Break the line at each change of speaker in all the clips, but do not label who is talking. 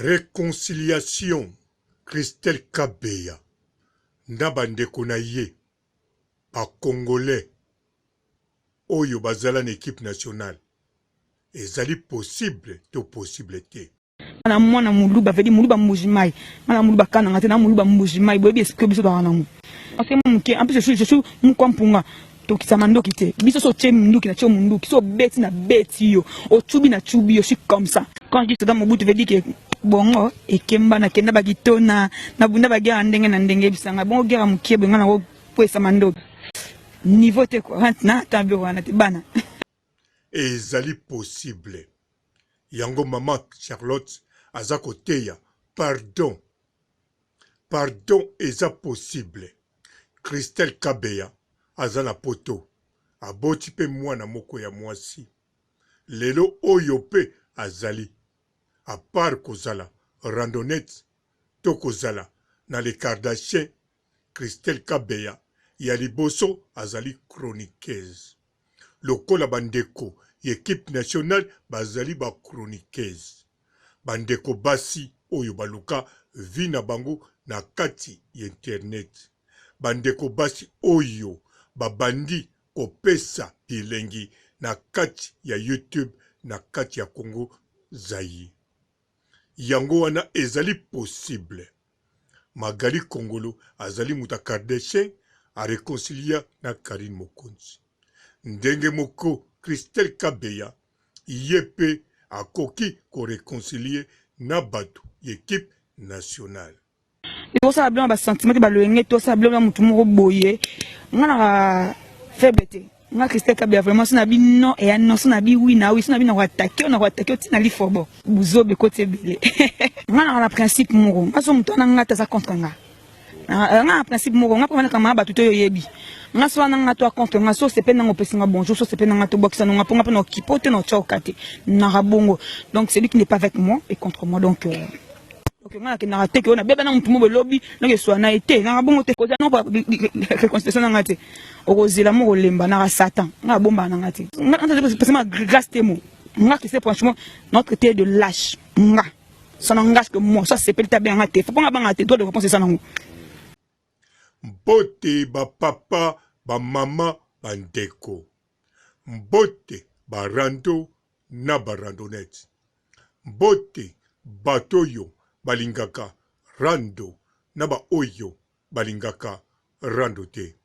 Reconciliation Christelle Kabeya na ba ndeko na ye ba congolais oyo bazala na equipe nationale ezali possible to possible te?
Na mwana muluba vedi muluba mbuji mayi nga na muluba kananga te na muluba mbuji mayi boyebi esprit biso tozalaka nango parce que moke en plus je suis mukwa mpunga tokisa mandoki te biso so otie munduki na tie munduki so obeti na beti yo otubi na tubi yo suis comme ça. Quand je dis Saddam Mobutu veut dire que bongo ekemba na kenda bakitona na bunda ba guerre ndenge na ndenge ebisanga bongo guerre mokie boye nga na kopesa mandoki niveau te quoi na ata biloko wana te bana.
Ezali possible yango maman Charlotte aza koteya pardon pardon eza possible Christelle kabeya aza na poto aboti pe mwana moko ya mwasi lelo oyo pe azali a part kozala randonnette to kozala na les kardachien Christelle kabeya ya liboso azali chroniqueuse lokola ba ndeko ya equipe nationale bazali ba chroniqueuse ba ndeko basi oyo baluka vie na bango na kati ya internet ba ndeko basi oyo babandi kopesa bilengi na kati ya youtube na kati ya Congo Zaïre yango wana ezali possible Magali Kongolo azali moto ya Kardashian a reconcilia na Carine Mokonzi. Ndenge moko Christelle Kabeya ye pe akoki ko reconcilier na bato ya equipe nationale.
Osala biloko na ba sentiment te ba loyenge te osala biloko na mutu moko boye nga na faible te nga Christelle Kabeya vraiment so na bi non eya non so na bi oui na oui so na bi na ko attaquer yo na ko attaquer yo ti na lifobo buzoba ekoti ebele nga naka na principe moko nga so moto wana nga te aza contre nga nga na principe moko nga mpe nakama bato te oyo oyebi nga so wana nga to contre nga so osepeli nanga opesi nga bonjour so osepeli nanga tobwakisa nonga mpo nga mpe na okipo te na otyoka te naka bongo donc celui qui n'est pas avec moi est contre moi. Donc donc nga nakendaka te ke oyo nabeba na motu moko elobi donc eswa na ye te naka bongo te kozela noko réconciliation na nga te okozela moko olemba naka satan nga abombaka na nga te nga grâce te mo nga kese franchement notre traité de lâche nga ça n'engage que moi ça sepeli ta benga te faut pas nga banga te droit de réponse eza nango.
Mbote ba papa, ba mama, ba ndeko. Mbote ba rando na ba randonnette. Mbote bato oyo balingaka rando na ba oyo balingaka rando te.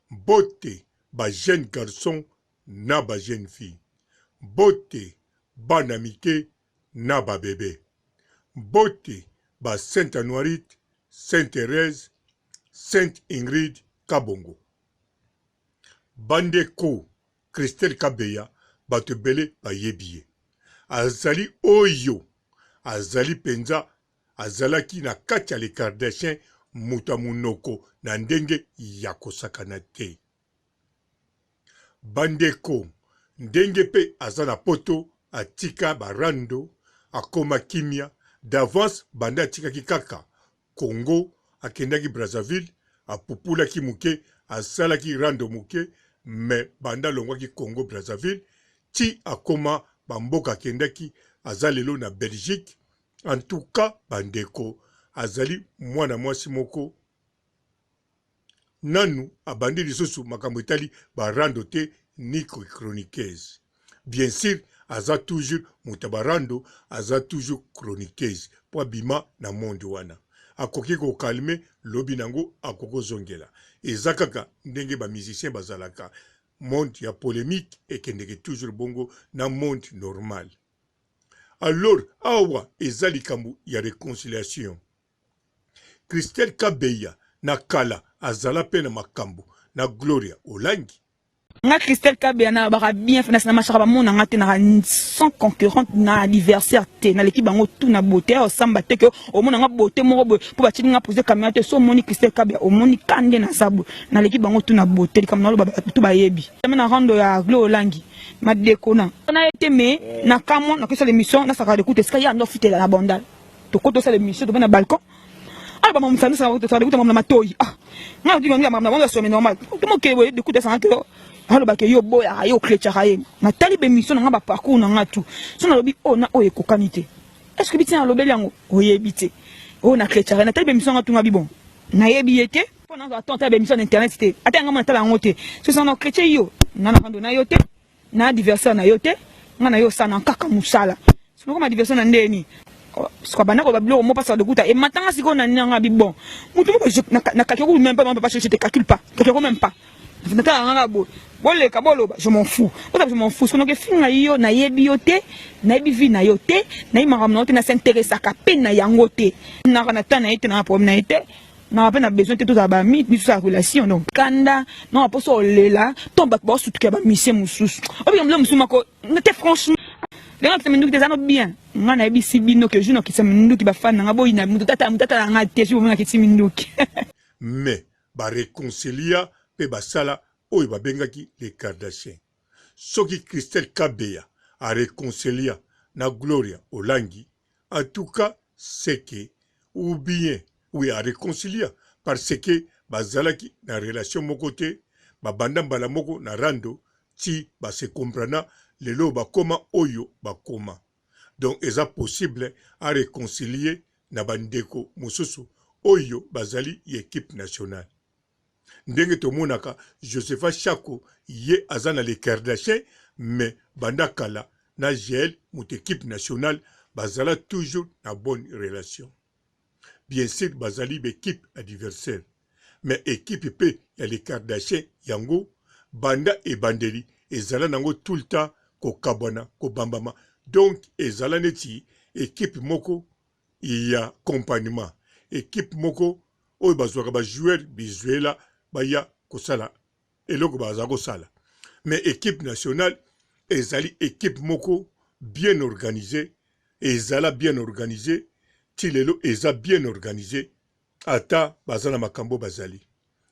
Mbote ba jeunes garçons na ba jeunes filles. Mbote bana mike na ba bebe. Mbote ba Sainte Anuarite, Sainte Therèse, Sainte Ingrid Kabongo. Bandeko Christelle Kabeya bato ebele bayebi ye. Azali oyo azali penza azalaki na kati ya les Kardashiens moto ya monoko na ndenge ya kosakana te. Bandeko ndenge pe aza na poto atika ba rando akoma kimia d'avance banda atikaki kaka Congo akendaki Brazzaville apupulaki muke asalaki rando muke mais banda alongwaki Congo Brazzaville ti akoma ba mboka akendaki aza lelo na Belgique en tout cas ba ndeko azali mwana mwasi moko Nanu abandi lisusu makambo etali ba rando te ni ki chroniqueuse. Bien sur aza toujours moto ya ba rando, aza toujours chroniqueuse po abima na monde wana. Akoki ko calmer lobi nango akoki kozongela. Eza kaka ndenge ba musiciens bazalaka monde ya polemique ekendeke toujours bongo na monde normal. Alors awa eza likambo ya reconciliation. Christelle Kabeya na kala azala pe na makambu na Gloria Olangi.
Nga Christelle Kabeya na baka bien na na mashaka ba mona nga te na sans concurrente na adversaire te na leki bango tout na beauté o samba te que omona nga beauté moko boye po ba tini nga poser caméra te so omoni Christelle Kabeya omoni kande na zabu na leki bango tout na beauté likambo na loba tout bayebi na rando ya Glo Olangi ma dekona na ye te mais na kamwa na kosala émission na saka de kuta esika ya ndo fitela na bandal tokoti tosala émission tobe na balcon ah ba mamu sala tosala dekuta mamu na matoyi ah nga na tinga mamu na bango asome normal tomoke boye dekuta esanga ke alobaka yo oboyaka ye okletchaka ye natali ba émission na nga ba parcours na nga tout so nalobi oyo na oyo ekokani te. Est ce que bitina alobeli yango oyebi te oyo na chrétien natali bemission nga tunga bibon nayebi ye te mpo nazwa ata ata bemission na internet te ata yanga mona tala yango te soki sana chrétien yo nga na rando na yo te na adversaire na yo te nga na yo osana kaka mosala soki okoma adversaire na ndeni soka banda koloba biloko mo pasaka lokuta ematanga sikoyo na nanga bibon motu moko na calcule même pas papa je te calcule pas calcule même pas natala nga boye boleka boloba je m'en fous oza je m'en fous soki efinga yo nayebi yo te nayebi vie na yo te nayebi makambo na yo te nasinteresaka mpe na yango te naka na temps na ye te naka problème na ye te naka mpe na besoin te tozala bami biso ya relation donc kanda naka mposa olela to bato baosutukela bamisie mosusu obika milo mosusu moko te franchement ndenge nakisa minduki te eza no bien nga nayebisi bino ke jour nakisa minduki bafani na nga boyina moto tata moto atala nga te jour bomona nakisi minduki.
Mais ba reconcilia pe basala oyo babengaki les Kardashiens. Soki Christelle Kabeya a reconcilia na Gloria Olangi en tout cas c'est que ou bien oui a reconcilia parce que bazalaki na relation moko te babanda mbala moko na rando ti ba se comprena lelo bakoma oyo bakoma. Donc eza possible a reconcilier na ba ndeko mosusu oyo bazali ya equipe nationale. Ndenge tomonaka Josepha Shako ye aza na les Kardashiens mais banda kala na Jael moto equipe nationale bazala toujours na bonne relation. Bien sur bazali ba equipe adversaire mais equipe pe ya les Kardashiens yango banda ebandeli ezala nango tout le temps kokabwana kobambama donc ezala neti equipe moko ya accompagnement equipe moko oyo bazwaka ba joueurs bizuela baya kosala eloko baza kosala mais equipe nationale ezali equipe moko bien organisee ezala bien organisee ti lelo eza bien organisee ata baza na makambo bazali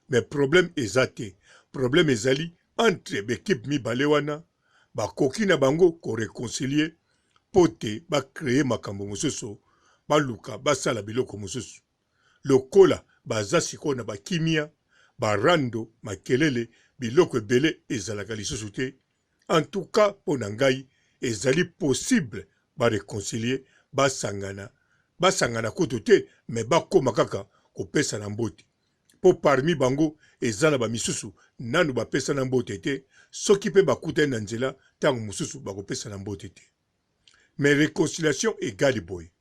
mais problème eza te problème ezali entre ba equipe mibale wana bakoki na bango ko reconcilier mpo te ba creer makambo mosusu baluka basala biloko mosusu lokola baza sikoyo na ba kimia ba rando makelele biloko ebele ezalaka lisusu te en tout cas mpo na ngai ezali possible ba reconcilier basangana basangana kutu te mais bakoma kaka kopesana mbote mpo parmi bango eza na ba misusu nanu bapesana mbote te soki mpe bakutani na nzela ntango mosusu bakopesana mbote te mais reconciliation egali boye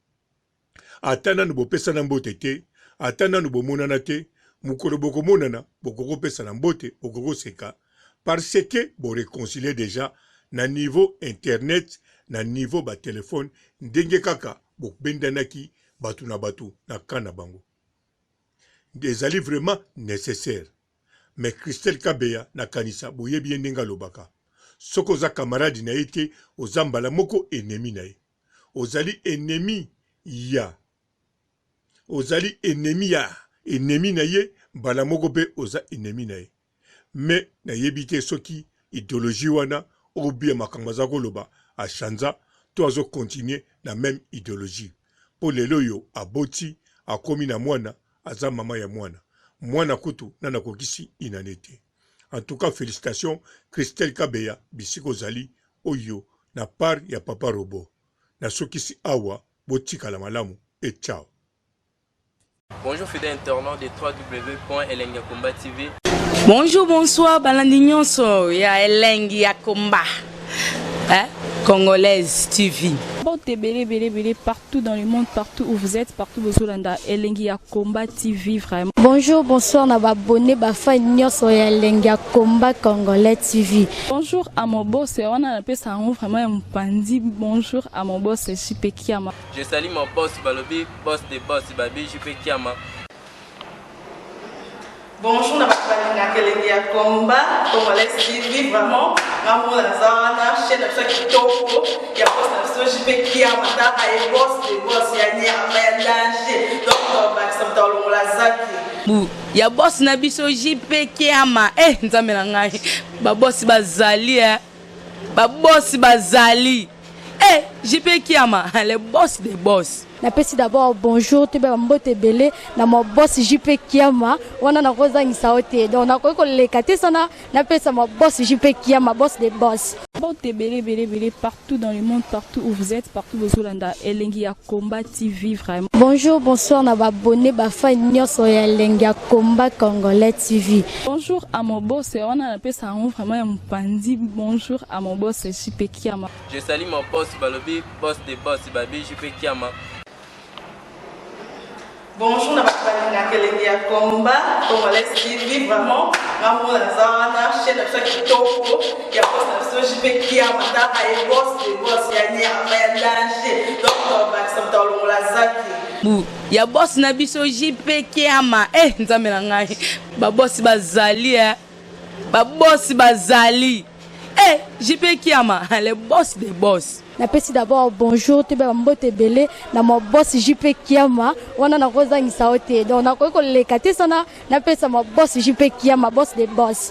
Ata nanu bopesana mbote te, ata nanu bomonana te, mokolo bokomonana bokoki kopesana mbote, bokoki koseka parce que bo reconcilier dejà na niveau internet, na niveau ba telephone ndenge kaka bobendanaki batu na batu na camp na bango. Ezali vraiment necessaire. Mais Christelle Kabeya nakanisa boyebi ye ndenge alobaka. Soki oza camarade na ye te, oza mbala moko ennemi na ye. Ozali ennemi ya ozali ennemi ya ennemi na ye mbala moko pe oza ennemi na ye mais nayebi te soki ideologie wana ou bien makambo aza koloba a chanza to azo continuer na meme ideologie po lelo oyo aboti akomi na mwana aza mama ya mwana mwana kutu nanu akokisi une annee te en tout cas felicitations Christelle Kabeya bisika ozali oyo na part ya papa robot nasukisi awa botikala malamu et ciao.
Bonjour fidèle internaute de www.elengiyakomba TV.
Bonjour, bonsoir, balandi nyonso ya elengi ya komba. Hein? Congolaise TV.
Mbote ebele ebele ebele partout dans le monde, partout où vous êtes, partout bozolanda Elengi ya Combat TV vraiment.
Bonjour, bonsoir na ba abonnés ba fans nyonso ya Elengi ya Combat Congolais TV.
Bonjour à mon boss, wana napesa yango vraiment ya mopanzi. Bonjour à mon boss JP Kiama.
Je salue mon boss balobi boss de boss babi JP Kiama.
Bonjour na bato balingaka elengi ya combat congolais TV vraiment nga moko naza wana chaîne na biso ya kitoko ya boss na biso JP Kiama tala ye boss de boss ya nyama ya danger donc tobakisa moto alongola zaki
bu ya boss na biso JP Kiama eh nzambe na ngai ba boss bazali eh ba boss bazali eh JP Kiama le boss de boss
Napesi d'abord bonjour toyeba ba mbote ebele na ma boss JP Kiama wana nakozangisa yo te donc nakoki koleka te sana napesa ma boss JP Kiama boss de boss.
Mbote ebele ebele ebele partout dans le monde, partout où vous êtes, partout bozolanda Elengi ya Combat TV vraiment.
Bonjour, bonsoir na ba abonné ba fan nyonso ya Elengi ya Combat Congolais TV.
Bonjour à mon boss, wana napesa yango vraiment ya mopanzi. Bonjour à mon boss JP Kiama.
Je salue mon boss balobi boss de boss babi JP Kiama.
Bonjour na bato balingaka elengi ya combat congolais TV, vraiment nga moko naza wana, chaîne na biso ya kitoko ya boss na biso JP Kiama. Taka ye, boss de boss ya nyama ya danger, donc tobakisa moto alongola zaki.
Bu ya boss na biso JP Kiama. Eh, nzambe na ngai, babosi bazali, eh babosi bazali. Eh, JP Kiama, le boss de boss.
Napesi d'abord bonjour, toyeba bambote ebele na ma boss JP Kiama. Wana nakozangisa yo te, donc nakoki koleka te sana napesa ma boss JP Kiama, boss de boss.